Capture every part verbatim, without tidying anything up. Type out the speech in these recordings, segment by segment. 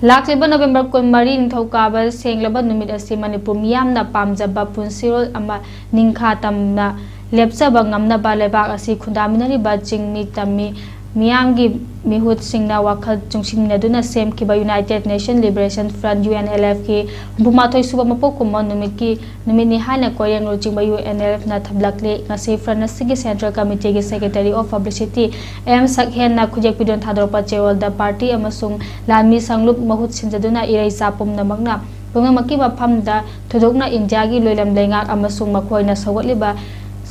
ꯂꯥꯛꯂꯤꯕ ꯅꯕꯦꯝꯕꯔ ꯀꯨꯟꯃꯔꯤ, ꯅꯤꯡꯊꯧꯀꯥꯕ ꯁꯦꯡꯂꯕ ꯅꯨꯃꯤꯠ ꯑꯁꯤ ꯃꯅꯤꯄꯨꯔ ꯃꯤꯌꯥꯝꯅ ꯄꯥꯝꯖꯕ ꯄꯨꯟꯁꯤꯔꯣꯜ ꯑꯃ ꯅꯤꯡꯈꯥ ꯇꯝꯅ ꯂꯦꯞꯆꯕ ꯉꯝꯅꯕ ꯂꯩꯕꯥꯛ ꯑꯁꯤ ꯈꯨꯟꯗꯥꯃꯤꯟꯅꯔꯤꯕ ꯆꯤꯡꯃꯤ ꯇꯝꯃꯤ ꯃꯤꯌꯥꯝꯒꯤ ꯃꯤꯍꯨꯠꯁꯤꯡꯅ ꯋꯥꯈꯜ ꯆꯨꯡꯁꯤꯟꯃꯤꯟꯅꯗꯨꯅ ꯁꯦꯝꯈꯤꯕ United Nation Liberation Front, UNLF ꯀꯤ ꯍꯨꯝꯐꯨ ꯃꯥꯊꯣꯏ ꯁꯨꯕ ꯃꯄꯣꯛ ꯀꯨꯝꯑꯣꯟ ꯅꯨꯃꯤꯠꯀꯤ ꯅꯨꯃꯤꯠꯅꯤ ꯍꯥꯏꯅ ꯀꯣꯏꯔꯦꯡ ꯂꯨꯆꯤꯡꯕ UNLF ꯅ ꯊꯝꯂꯛꯂꯤ꯫ ꯉꯁꯤ Front ꯑꯁꯤꯒꯤ Central Committee ꯒꯤ Secretary of Publicity M ꯁꯛꯍꯦꯟꯅ ꯈꯨꯌꯦꯛ ꯄꯤꯗꯨꯅ ꯊꯥꯗꯣꯔꯛꯄ ꯆꯦꯔꯣꯜꯗ party ꯑꯃꯁꯨꯡ ꯂꯥꯟꯃꯤ ꯁꯪꯂꯨꯞ ꯃꯍꯨꯠ ꯁꯤꯟꯖꯗꯨꯅ ꯏꯔꯩꯆꯥ ꯄꯨꯝꯅꯃꯛꯅ, ꯄꯨꯝꯅꯃꯛꯀꯤ ꯃꯐꯝꯗ ꯊꯣꯏꯗꯣꯛꯅ ꯏꯟꯗꯤꯌꯥꯒꯤ ꯂꯣꯏꯂꯝ ꯂꯩꯉꯥꯛ ꯑꯃꯁꯨꯡ ꯃꯈꯣꯏꯅ ꯁꯧꯒꯠꯂꯤꯕ,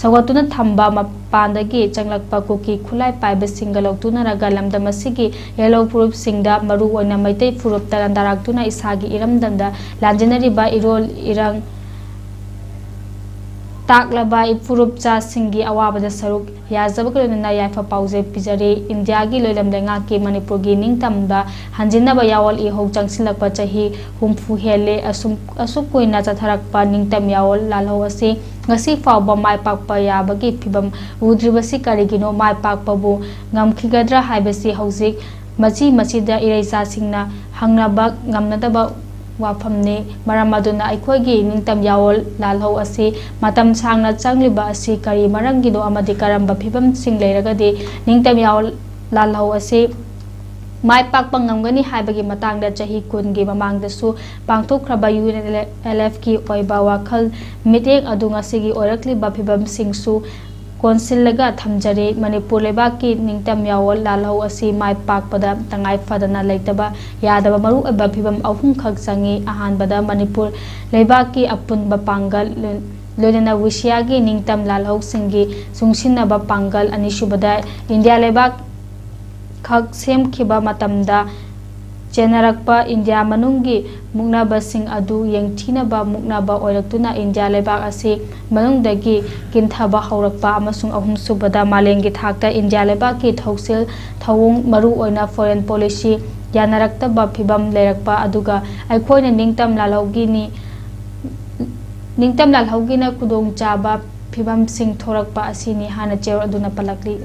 ꯁꯧꯒꯠꯇꯨꯅ ꯊꯝꯕ ꯃꯄꯥꯟꯗꯒꯤ ꯆꯪꯂꯛꯄ ꯀꯨꯀꯤ ꯈꯨꯠꯂꯥꯏ ꯄꯥꯏꯕꯁꯤꯡꯒ ꯂꯧꯇꯨꯅꯔꯒ ꯂꯝꯗꯝ ꯑꯁꯤꯒꯤ ꯌꯦꯜꯍꯧ ꯐꯨꯔꯨꯞꯁꯤꯡꯗ, ꯃꯔꯨꯑꯣꯏꯅ ꯃꯩꯇꯩ ꯐꯨꯔꯨꯞꯇ ꯂꯥꯟꯗꯥꯔꯛꯇꯨꯅ ꯏꯁꯥꯒꯤ ꯏꯔꯝꯗꯝꯗ ꯂꯥꯟꯖꯦꯟꯅꯔꯤꯕ ꯏꯔꯣꯜ ꯏꯔꯪ ꯇꯥꯛꯂꯕ ꯐꯨꯔꯨꯞꯆꯥꯁꯤꯡꯒꯤ ꯑꯋꯥꯕꯗ ꯁꯔꯨꯛ ꯌꯥꯖꯕꯒ ꯂꯣꯏꯅꯅ ꯌꯥꯏꯐ ꯄꯥꯎꯖꯦꯜ ꯄꯤꯖꯔꯤ꯫ ꯏꯟꯗꯤꯌꯥꯒꯤ ꯂꯣꯏꯂꯝ ꯂꯩꯉꯥꯛꯀꯤ ꯃꯅꯤꯄꯨꯔꯒꯤ ꯅꯤꯡꯇꯝꯕ ꯍꯟꯖꯤꯟꯅꯕ ꯌꯥꯑꯣꯜ ꯏꯍꯧ ꯆꯪꯁꯤꯜꯂꯛꯄ ꯆꯍꯤ ꯍꯨꯝꯐꯨ ꯍꯦꯜꯂꯦ꯫ ꯑꯁꯨꯝ, ꯑꯁꯨꯛ ꯀꯨꯏꯅ ꯆꯠꯊꯔꯛꯄ ꯅꯤꯡꯇꯝ ꯌꯥꯑꯣꯜ ꯂꯥꯜꯍꯧ ꯑꯁꯤ ꯉꯁꯤ ꯐꯥꯎꯕ ꯃꯥꯏ ꯄꯥꯛꯄ ꯌꯥꯕꯒꯤ ꯐꯤꯕꯝ ꯎꯗ꯭ꯔꯤꯕꯁꯤ ꯀꯔꯤꯒꯤꯅꯣ? ꯃꯥꯏ ꯄꯥꯛꯄꯕꯨ ꯉꯝꯈꯤꯒꯗ꯭ꯔꯥ ꯍꯥꯏꯕꯁꯤ ꯍꯧꯖꯤꯛ ꯃꯆꯤ ꯃꯆꯤꯗ ꯏꯔꯩꯆꯥꯁꯤꯡꯅ ꯍꯪꯅꯕ ꯉꯝꯅꯗꯕ ꯋꯥꯐꯝꯅꯤ꯫ ꯃꯔꯝ ꯑꯗꯨꯅ ꯑꯩꯈꯣꯏꯒꯤ ꯅꯤꯡꯇꯝ ꯌꯥꯑꯣꯜ ꯂꯥꯜꯍꯧ ꯑꯁꯤ ꯃꯇꯝ ꯁꯥꯡꯅ ꯆꯪꯂꯤꯕ ꯑꯁꯤ ꯀꯔꯤ ꯃꯔꯝꯒꯤꯅꯣ ꯑꯃꯗꯤ ꯀꯔꯝꯕ ꯐꯤꯕꯝꯁꯤꯡ ꯂꯩꯔꯒꯗꯤ ꯅꯤꯡꯇꯝ ꯌꯥꯑꯣꯜ ꯂꯥꯜꯍꯧ ꯑꯁꯤ ꯃꯥꯏ ꯄꯥꯛꯄ ꯉꯝꯒꯅꯤ ꯍꯥꯏꯕꯒꯤ ꯃꯇꯥꯡꯗ ꯆꯍꯤ ꯀꯨꯟꯒꯤ ꯃꯃꯥꯡꯗꯁꯨ ꯄꯥꯡꯊꯣꯛꯈ꯭ꯔꯕ UNLF ꯀꯤ ꯑꯣꯏꯕ ꯋꯥꯈꯜ ꯃꯤꯠꯌꯦꯡ ꯑꯗꯨ ꯉꯁꯤꯒꯤ ꯑꯣꯏꯔꯛꯂꯤꯕ ꯐꯤꯕꯝꯁꯤꯡꯁꯨ ꯀꯣꯟꯁꯤꯜꯂꯒ ꯊꯝꯖꯔꯤ꯫ ꯃꯅꯤꯄꯨꯔ ꯂꯩꯕꯥꯛꯀꯤ ꯅꯤꯡꯇꯝ ꯌꯥꯑꯣꯜ ꯂꯥꯜꯍꯧ ꯑꯁꯤ ꯃꯥꯏ ꯄꯥꯛꯄꯗ ꯇꯉꯥꯏ ꯐꯗꯅ ꯂꯩꯇꯕ ꯌꯥꯗꯕ ꯃꯔꯨꯑꯣꯏꯕ ꯐꯤꯕꯝ ꯑꯍꯨꯝꯈꯛ ꯆꯪꯏ꯫ ꯑꯍꯥꯟꯕꯗ, ꯃꯅꯤꯄꯨꯔ ꯂꯩꯕꯥꯛꯀꯤ ꯑꯄꯨꯟꯕ ꯄꯥꯡꯒꯜ, ꯂꯣꯏ-, ꯂꯣꯏꯅꯅ ꯋꯤꯁꯤꯌꯥꯒꯤ ꯅꯤꯡꯇꯝ ꯂꯥꯜꯍꯧꯁꯤꯡꯒꯤ ꯆꯨꯡꯁꯤꯟꯅꯕ ꯄꯥꯡꯒꯜ꯫ ꯑꯅꯤꯁꯨꯕꯗ, ꯏꯟꯗꯤꯌꯥ ꯂꯩꯕꯥꯛ ꯈꯛ ꯁꯦꯝꯈꯤꯕ ꯃꯇꯝꯗ ꯆꯦꯟꯅꯔꯛꯄ ꯏꯟꯗꯤꯌꯥ ꯃꯅꯨꯡꯒꯤ ꯃꯨꯛꯅꯕꯁꯤꯡ ꯑꯗꯨ ꯌꯦꯡꯊꯤꯅꯕ ꯃꯨꯛꯅꯕ ꯑꯣꯏꯔꯛꯇꯨꯅ ꯏꯟꯗꯤꯌꯥ ꯂꯩꯕꯥꯛ ꯑꯁꯤ ꯃꯅꯨꯡꯗꯒꯤ ꯀꯤꯟꯊꯕ ꯍꯧꯔꯛꯄ, ꯑꯃꯁꯨꯡ ꯑꯍꯨꯝꯁꯨꯕꯗ, ꯃꯥꯂꯦꯝꯒꯤ ꯊꯥꯛꯇ ꯏꯟꯗꯤꯌꯥ ꯂꯩꯕꯥꯛꯀꯤ ꯊꯧꯁꯤꯜ ꯊꯧꯑꯣꯡ, ꯃꯔꯨꯑꯣꯏꯅ foreign policy, ꯌꯥꯅꯔꯛꯇꯕ ꯐꯤꯕꯝ ꯂꯩꯔꯛꯄ, ꯑꯗꯨꯒ ꯑꯩꯈꯣꯏꯅ ꯅꯤꯡꯇꯝ ꯂꯥꯜꯍꯧꯒꯤꯅꯤ, ꯅꯤꯡꯇꯝ ꯂꯥꯜꯍꯧꯒꯤꯅ ꯈꯨꯗꯣꯡꯆꯥꯕ ꯐꯤꯕꯝꯁꯤꯡ ꯊꯣꯔꯛꯄ ꯑꯁꯤꯅꯤ ꯍꯥꯏꯅ ꯆꯦꯔꯣꯜ ꯑꯗꯨꯅ ꯄꯜꯂꯛꯂꯤ꯫